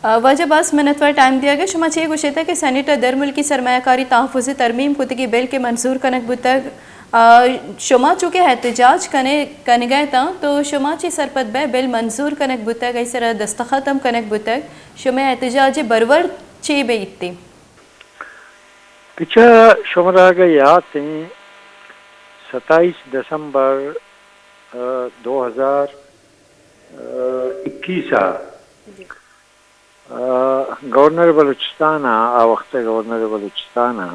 آ، واجہ باز منتوار ٹائم دیگ ءَ۔ شما چے گوشیت کہ سینیٹ ءَ درملکی سرمایہ کاری تحفظ ترمیم کتگی بل کہ منظور کنگ بوتگ، آ، شما چونکہ احتجاج کنے، کنگ ءَ اتاں تو شما چے سرپد بئے بل منظور کنگ بوتگ، ای سرا دستخط ہم کنگ بوتگ، شمئے احتجاج ءِ برور چے بیت؟ پچا شمارا اگہ یات ایں، ستائیس دسمبر، آ، دو ہزار اکیس ءَ، جی۔ آ، گورنر بلوچستان ءَ، آ وخت ءِ گورنر بلوچستان ءَ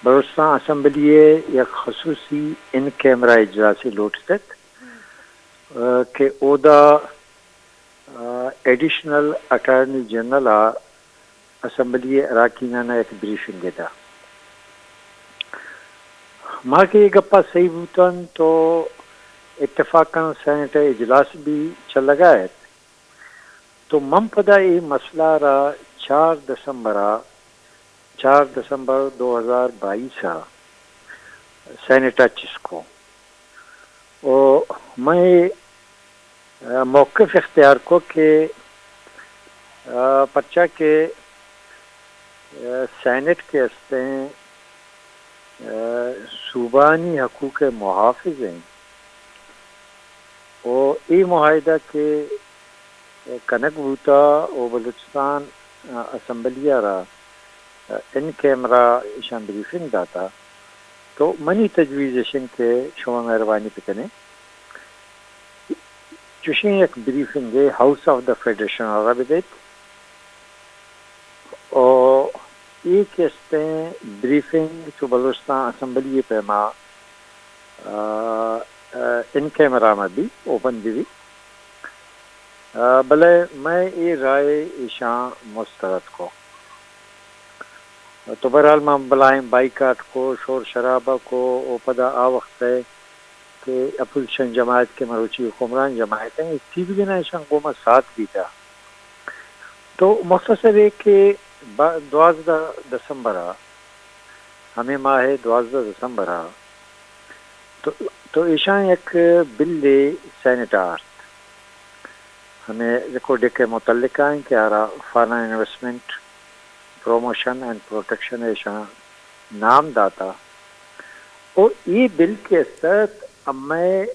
بلوچستان اسمبلی ءِ یک خصوصی ان کیمرہ اجلاسے لوٹتگ، آ، کہ اودا، آ، ایڈیشنل اٹارنی جنرل ءَ اسمبلی ءِ اراکینان ءَ یک بریفنگے دا۔ ما کہ اے گپا سہی بوتن تو اتفاقاً سینیٹ ءِ اجلاس بھی چلگا ات۔ تو من پدا اے مسئلہ را چار دسمبر ءَ، چار دسمبر دو ہزار بائیس ءَ سینیٹ ءَ چست کو۔ و من اے، آ، موقف اختیار کو کہ، آ، پرچا کہ، آ، سینیٹ کہ استیں، آ، صوبانی حقوق ءِ محافظ ایں۔ و اے معاہدہ کہ کنگ بوتا و بلوچستان، آ، اسمبلی ءَ را، آ، ان کیمرہ ایشاں بریفنگ داتا، تو منی تجویز اش انت کہ شما مہربانی بکنے چوشیں یک بریفنگے ہاؤس آف دا فیڈریشن ءَ را بدیت۔ و اے کہ استیں بریفنگ چو بلوچستان اسمبلی ءِ پیما، آ، آ، ان کیمرہ مہ بی، اوپن بہ بی۔ آ، بلے مئے اے رائے ایشاں مسترد کو۔ تو بہرحال ما بلائیں بائیکاٹ کو، شور شرابہ کو، او پدا آ وخت ءَ کہ اپوزیشن جماعت کہ مروچی حکمران جماعت ایں، تیوگنا ایشاں گوما ساتھ بیتا۔ تو مختصر اے کہ با-، دوازدہ دسمبر ءَ، ہمے ماہ ءِ دوازدہ دسمبر ءَ، تو، تو ایشاں یک بلے سینیٹ ءَ آرت۔ ہمے ریکوڈک ءِ متعلق ایں کہ آرا foreign investment promotion and protection ایشاں نام داتا۔ او اے بل کہ است ات، ہمے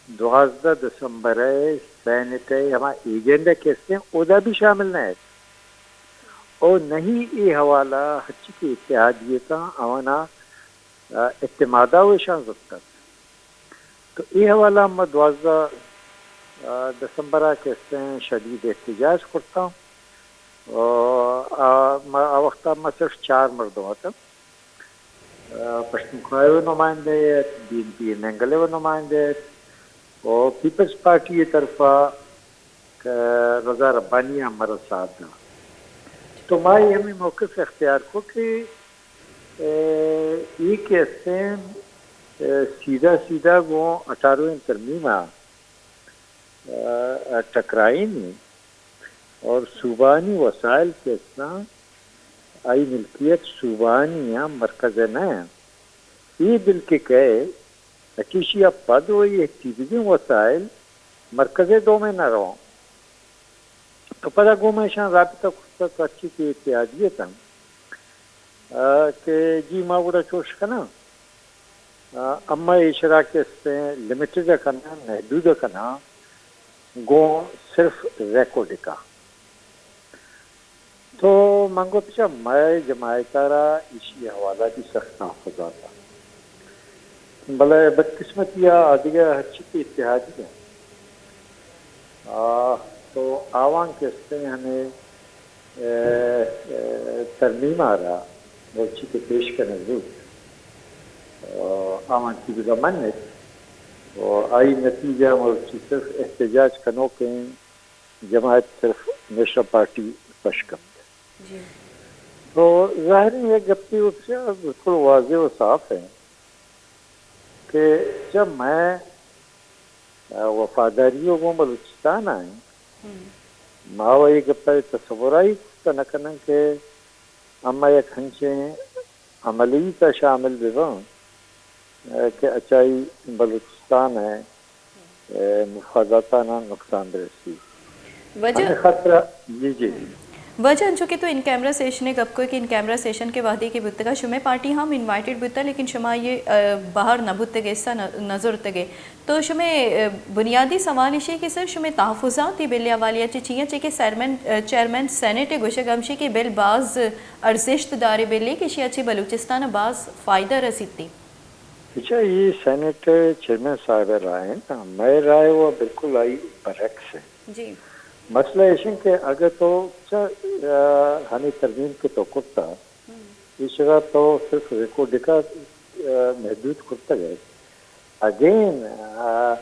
دوازدہ دسمبر ءِ سینیٹ ءِ ہما ایجنڈا کہ استیں، اودا بھی شامل نہ ات۔ او نہ ہی اے حوالہ ہرچی کہ اتحادی اتاں، آوانا، آ، اعتمادا و ایشاں زرتگ۔ تو اے حوالہ ما دوازدہ، آ، دسمبر ءَ کہ استیں شدید احتجاج کرتاں۔ آ، آ، ما، آ وخت ءَ ما صرف چار مردم اتاں۔ آ، پشتونخوا ءِ و نمائندہ ات، بی این پی مینگل ءِ و نمائندہ ات، و پیپلز پارٹی ءِ طرفا کہ رضا ربانی ءَ ہم مارا ساتھ دات۔ تو ما اے ہمے موقف اختیار کو کہ، اے، اے کہ استیں، اے، سیدھا سیدھا گوں اٹھارہویں ترمیم ءَ، اے، ٹکرائینی اور صوبانی وسائل کہ استاں، آئی ملکیت صوبانی ءَ، مرکز ءِ نہ انت۔ اے بل کہ کئے، اچیشی ءَ پد و اے تیوگیں وسائل مرکز ءِ دوم ءَ نہ رواں۔ تو پدا گوں ما ایشاں رابطہ کرتگ، ہرچی کہ اتحادی اتاں، آ، کہ جی ما گڑا چوش کناں، آ، اما ایشرا کہ استیں لمیٹڈ ءَ کناں، محدود ءَ کناں، گوں صرف ریکوڈک ءَ۔ تو من گوشت چہ مئے جماعت ءَ را ایشی حوالہ بھی سخت تحفظات ات۔ بلے بدقسمتی ءَ آ دگہ ہرچی کہ اتحادی انت، آ، تو آوان کہ استیں ہمے، اے، اے، ترمیم ءَ را مرچی کہ پیش کنگ بوت، آ، آوان تیوگا منت و آئی نتیجہ مرچی صرف احتجاج کنوکیں جماعت صرف نیشنل پارٹی پش کپت۔ جی۔ تو ظاہر ایں یک گپے و چہ بالکل واضح و صاف ایں کہ چہ مئے وفاداری و گوں بلوچستان ءَ ایں، ہم۔ ما و اے گپ ءَ تصور ءَ ہی کرت نہ کناں کہ اما یک ہنچیں عملی تا شامل بہ باں، اے، کہ اچائی بلوچستان ءِ، اے، مفاداتاں نقصان برسی۔ وجہ ہمیں خاطرہ، جی، جی۔ وجہ انچو کہ تو ان کیمرہ سیشن ءِ گپ کو کہ ان کیمرہ سیشن کے وہدے کہ بوتگا، شمئے پارٹی ہم انوائٹڈ بوتا، لیکن شما یہ، آ، بہر نہ بوتگ، حصہ نہ، نہ زرتگے۔ تو شمئے، آ، بنیادی سوال ایشی کہ سر، شمئے تحفظات ای بل ءِ حوالے ءَ چہ چیاں، چہ کہ چیئرمین، آ، چیئرمین سینیٹ ءِ گوشگ ہمشی کہ بل باز ارزشت دارے بلے کہ ایشی ءَ چہ بلوچستان ءَ باز فائدہ رسیتی۔ اچھا، یہ سینیٹ چیئرمین صاحب ءِ رائے انت، مئے رائے وہ بالکل آئی برعکس ہے۔ جی۔ مسئلہ ایش انت کہ اگر تو چا، آ، ہمیں ترمیم کہ تو کرتا، ہم۔ ایشرا تو صرف ریکارڈ ءَ، آ، محدود کرتگ ئے۔ اگین، آ،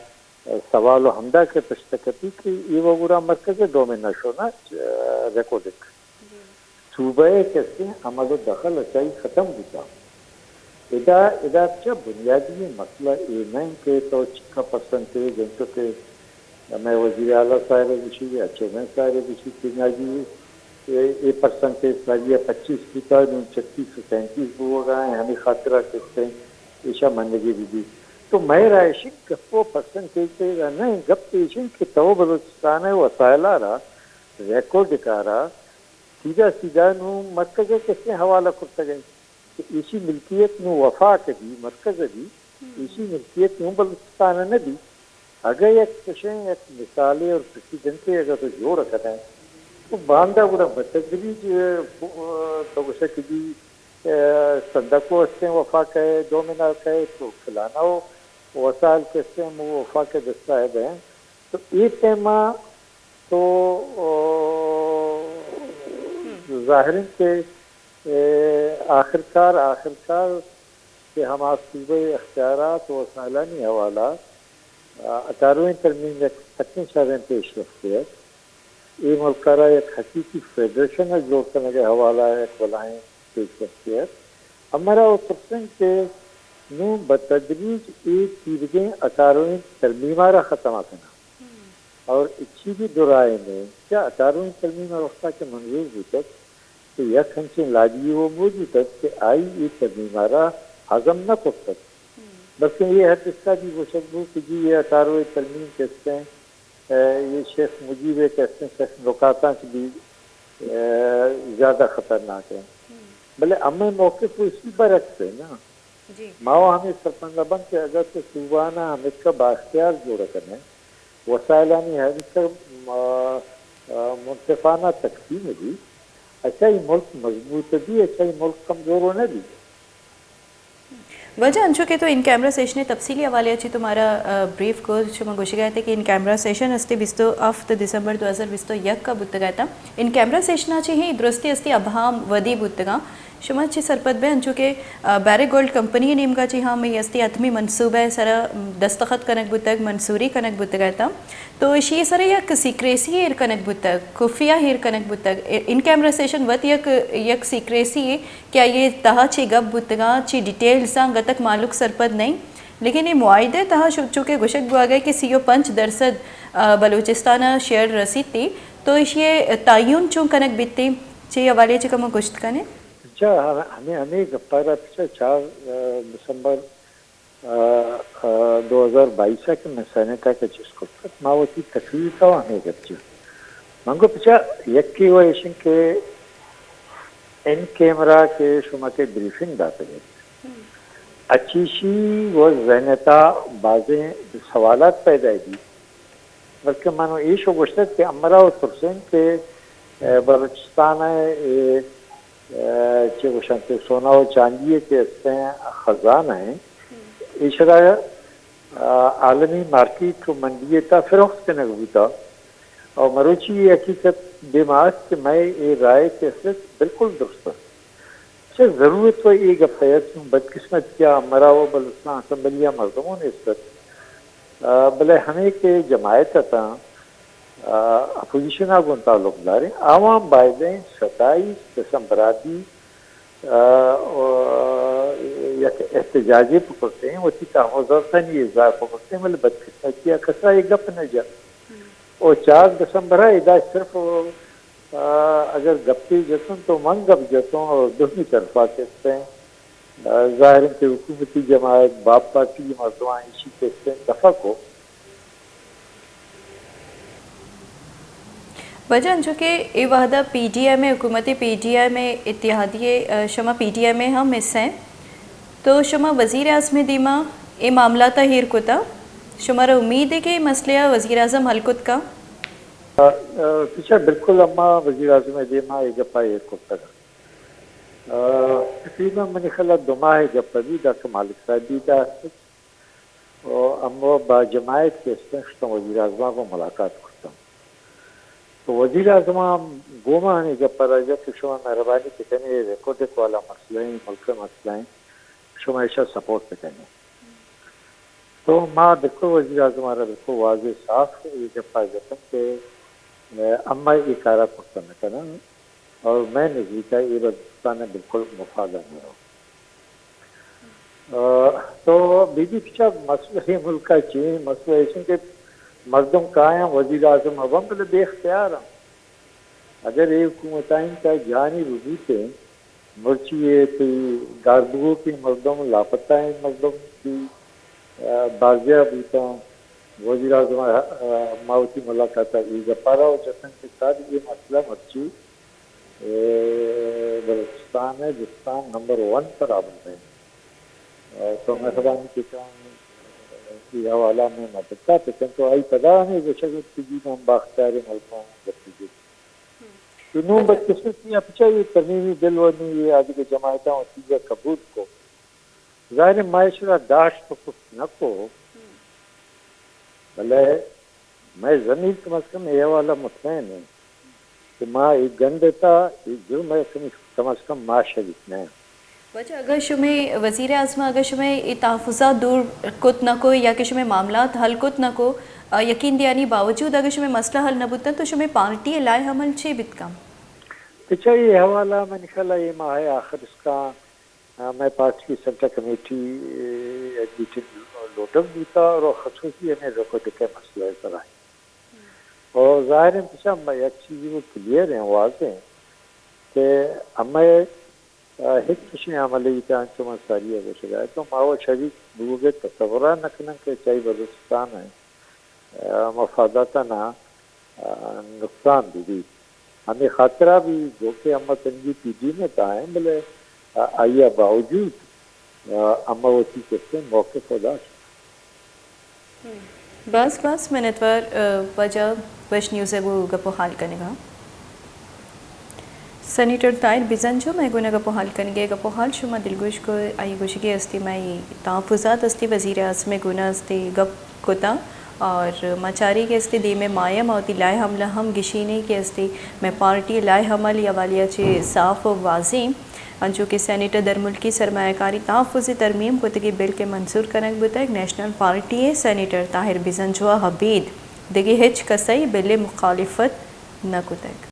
سوال و ہمدا کہ پشت کپی کہ ای وگورا مرکز ڈومین نشونا، آ، ریکارڈ۔ جی۔ صوبہ ءِ کسیں عمل و دخل اچائی ختم بوتا۔ ادا، ادا چہ بنیادی مسئلہ اے نہ انت کہ تو چکا پرسنٹیج انچو کہ مئے وزیر اعلیٰ صاحب ءَ گوشی یا چیئرمین صاحب ءَ گوشی کہ ناجی اے، اے پرسنٹیج ساری ءَ پچیس بوتا، نوں چھتیس و سینتیس بوگا ہیں، ہمیں خاطرہ کسیں ایشا منگی بی بی۔ تو مئے رائے شک گپ و پرسنٹیج ءَ نہ انت، گپ ایش انت کہ تو بلوچستان ءِ وسائل ءَ را، ریکارڈ کارا سیدھا سیدھا نوں مرکز ءَ کسیں حوالہ کرتگ انت کہ ایشی ملکیت نوں وفاق ءَ بی، مرکز ءَ بی، ہم۔ ایشی ملکیت نوں بلوچستان ءَ نہ بی۔ اگہ یک چشیں یک مثالے اور پریسیڈنٹے اگہ تو جوڑ کنئے تو باندا گڑا بتدریج، اه، تو گوشئے کہ جی، اه، صندوق و استیں وفاق ءَ، دومنا کئے تو فلانا و وسائل کسیں مو وفاق ءِ دستا ءَ بئیں۔ تو اے ٹائما تو، او، ہم۔ ظاہر انت کہ، اے، آخرکار، آخرکار کہ ہما صوبہ ءِ اختیارات و وسائلانی حوالہ، آ، اٹھارہویں ترمیم یک سکیں شریں پیش رفتے ات۔ اے ملک ءَ را یک حقیقی فیڈریشن ءِ جوڑ کنگ ءِ حوالہ ءَ یک بلاہیں پیش رفتے ات۔ ہمرا و ترسیں کہ نوں بتدریج اے تیرگیں اٹھارہویں ترمیم ءَ را ختم ءَ کناں۔ اور اچی بھی دو رائے میں کیا اٹھارہویں ترمیم ءَ وقتا کہ منظور بوتگ تو یک ہنچیں لابی وہ موجود ات کہ آئی اے ترمیم ءَ را ہضم نہ کرتگ۔ بلکہ یہ ہر کسا بھی گوشگ بو کہ جی یہ اٹھارہویں ترمیم کسیں، اے، یہ شیخ مجیب ءِ کسیں شیخ نکاتاں چہ بھی، اے، زیادہ خطرناک ہیں۔ بلے ہمیں موقف وہ اسی برعکس ہے نا۔ جی۔ ما و ہمیں سرپند بنت کہ اگر تو صوبانہ ہمکہ بااختیار جوڑ کنیں، وسائلانی ہمکہ، آ، آ، منصفانہ تقسیم بھی، اچھا یہ ملک مضبوط بھی، اچھا یہ ملک کمزور نہ بھی۔ وجہ انچو کہ تو ان کیمرہ سیشن تفصیلی حوالے اچھی تمہارا، آ، بریف کو شما گوشگا تھے کہ ان کیمرہ سیشن استے بیست و ہفت دسمبر دو ہزار بیست و یک کا بوتگا تھا۔ ان کیمرہ سیشن اچھی ہی درستی استی ابہام ودی بوتگا۔ شما چی سرپد بے انچو کہ، آ، بیرک گولڈ کمپنی نیمگا چی ہاں مئی استی حتمی منصوبہ سرا دستخط کنگ بوتگ، منصوری کنگ بوتگا تھا۔ تو اشی سرا یک سیکریسی ایر کنگ بوتگ، خفیہ ایر کنگ بوتگ۔ ا-، ان کیمرہ سیشن وت یک، یک سیکریسی ہے کہ آئی تہا چی گپ بوتگا، چی ڈیٹیلز آں گتک مالوک سرپد نہیں۔ لیکن یہ معاہدے تہا شو-، چونکہ گوشگ بواگئے کہ سی و پنچ درصد، آ، بلوچستان شیئر رسیتی، تو اشی تعین چون کنگ بیتی؟ چی حوالے چی کمو گوشت کنے؟ اچھا، ہمیں، ہمیں گپارا پچھا چار، آ، دسمبر، آ، آ، دو ہزار بائیس ءَ کہ من سینیٹ ءَ کہ چیز کرتگ، ما وتی تقریر ءَ ہمیں گپ جت۔ من گو پچا یکی و ایشن کہ ان کیمرہ کہ شما کہ بریفنگ داتگ ات، اچیشی و ذہنتا بازیں سوالات پیدا بیت۔ بلکہ من ایش گوشتگ کہ امرا و ترسیں کہ، اے، بلوچستان ءِ، اے، اے، چے گوشن کہ سونا و چاندی ءِ کہ استیں خزانہ ہیں، ایشرا، آ، عالمی مارکیٹ و منڈی تا فروخت کنگ بوتا۔ اور مروچی یہ حقیقت دیما است کہ مئے اے رائے کہ است بالکل درست است۔ چہ ضرورت و اے گپ ءَ چون بدقسمتی ءَ مرا و بلوچستان اسمبلی ءَ مردموں نیست ات۔ آ، بلے ہمے کہ جماعت اتاں، آ، اپوزیشن ءَ گوں تعلق داریں، آواں بائدیں ستائیس دسمبر ءَ بھی، آ، و یک احتجاجے پکرتیں، وتی تحفظاتانی اظہار پکرتیں، بلے بدقسمتی ءَ کسا اے گپ نہ جت۔ و چار دسمبر ءَ ادا صرف، آ، اگر گپے جتن تو من گپ جتوں اور دومی طرفا کستیں، آ، ظاہر ہے کہ حکومتی جماعت، باپ پارٹی مردمان ایشی کستیں دفع کو۔ واجہ انچو کہ اے وہدا پی ڈی ایم ءِ، حکومت پی ڈی ایم ءِ اتحادی ءِ، آ، شما پی ڈی ایم ءِ ہم حصہ ایں، تو شما وزیر اعظم ءِ دیما اے معاملات ءَ ایر کتا، شمارا امید ہے کہ اے مسئلہ ءَ وزیر اعظم حل کت کن؟ آ، آ، پچا بالکل اما وزیر اعظم ءِ دیما اے گپا ایر کرتگ۔ آ، تقریباً منی خیال ءَ دو ماہ ءِ گپ بی، ڈاکٹر مالک صاحب بی دا است و اما با جماعت کہ استن شتن وزیر اعظم ءَ گوں ملاقات کرتن۔ تو وزیر اعظم ءَ گوما ہمے گپ ءَ را جت کہ شما مہربانی بکنے، اے ریکوڈک والا مسئلہ ایں، ملک ءِ مسئلہ ایں، شما ایشا سپورٹ بکنے۔ تو ما بالکل وزیر اعظم ءَ را بالکل واضح صاف اے گپ ءَ جتن کہ، اے، اما اے کار ءَ کرتہ نہ کنن اور مئے نزیک ءَ اے بلوچستان ءِ بالکل مفاد ءَ نہ رو۔ آ، تو بی جے پی چا مسئلہ اے ملک ءَ چی ایں؟ مسئلہ ایش ایں کہ مردم کایاں وزیر اعظم ءَ بن بلے بے اختیار ایں۔ اگر اے حکومت ءَ انت جانی ببوتیں، مرچی اے تئی گار بوگوکیں مردم، لاپتہ ایں مردم بی، آ، بازیاب بوتاں، وزیر اعظم ءَ، آ، ما وتی ملاقات ءَ اے گپ ءَ را جتن کہ سر اے مسئلہ مرچی اے بلوچستان ءِ جستان نمبر ون پرابلم ایں۔ تو مہربانی بکن، اے حوالہ ءَ مئے مدد ءَ بکن۔ تو آئی پدا ہمے گوشگ ات کہ جی من باختیار مردماں گپ جت۔ تو نوں بدقسمتی ءَ پچا اے ترمیمی بل و نوں اے آدگہ جماعتاں وتی جاہ قبول کو۔ ظاہر ایں ما ایشرا داشت و پشت نہ کو، بلے مئے ضمیر کم از کم اے حوالہ مطمئن ایں کہ ما اے گند ءَ تا اے جرم ءَ کم، کم از کم ما شریک نہ ایں۔ واجہ، اگہ شمئے وزیر اعظم ءَ اگہ شمئے اے تحفظات دور کت نہ کو یا کہ شمئے معاملات حل کت نہ کو، آ، یقین دیانی باوجود اگہ شمئے مسئلہ حل نہ بوتن تو شمئے پارٹی ءِ لائحہ عمل چے بیت کن؟ پچا اے حوالہ ءَ منی خیال ءَ اے ماہ ءِ آخر اسکا آ، مئے پارٹی ءِ سینٹرل کمیٹی، اے، ایگزیکٹو لوٹگ بوتا اور خصوصی ہمے ریکوڈک ءِ مسئلہ ءِ سرا۔ اور ظاہر ایں پچا یک چیزے وہ کلیئر ایں، واضح ایں کہ ہمے، آ، ہچ چشیں عملے تا انچو من ساری ءَ گوشگ ءَ تو ما وہ شریک بوگ ءِ تصور ءَ نہ کنن کہ چاہی بلوچستان ءِ، آ، مفاداتاں نا، آ، نقصان بہ بیت۔ ہمے خاطرا بھی جو کہ اما تنگی پی ڈی ایم ءِ تہا ایں، بلے، آ، آئی ءَ باوجود، آ، اما وتی کسیں موقف ءَ داشت۔ باز باز منتوار، آ، واجہ ویسٹ نیوز ءَ گوں گپ و حال کنگ ءَ۔ سینیٹر طاہر بزنجو مئے گون ءَ گپ و حال کنگ ءَ، گپ و حال شما دلگوش کو، آئی گوشگی استی مئے تحفظات استی وزیر اعظم ءِ گون ءَ استی گپ کتا اور ما چاری کہ استی دیم ءَ مایا ما وتی لائحہ عمل ءَ ہم گشینے کہ استی مئے پارٹی لائحہ عمل ءِ حوالہ ءَ چہ صاف و واضح ایں۔ انچو کہ سینیٹر درملکی سرمایہ کاری تحفظ ءِ ترمیم کتگی بل کہ منظور کنگ بوتگ، نیشنل پارٹی ءِ سینیٹر طاہر بزنجو ءَ ابید دگہ ہچ کس ءَ اے بل ءِ مخالفت نہ کتگ۔